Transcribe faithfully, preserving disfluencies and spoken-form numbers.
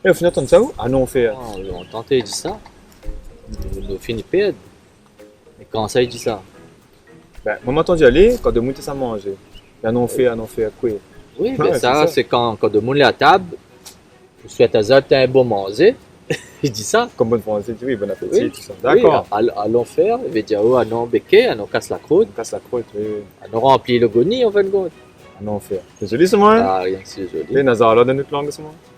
É, ou fine antann sa ou ? Anon fèr. Ah, lontan té i di sa. Nou, nou fini pèrd. Mé kan sa i di sa ? Bin, moin la antann ali, kan demoun té sa manzé. Anon fèr, anon fèr koué ? Oui, bin sa, sé kan, kan demoun lé a tab, ou souèt azot in bon manzé. I di sa. Konm bon fransé, i di oui, bon apéti, tousa. Dakor. Al-, alon fèr, i vé dir, oh, anon béké, anon kas la krout. Kas la krout, oui, oui. Anon ranpli lo goni, an fin de kont. Anon fèr. Sé zoli, sa, moin. Ah, rienk sé zoli. Néna sa alor dan nout lang, sa, moin.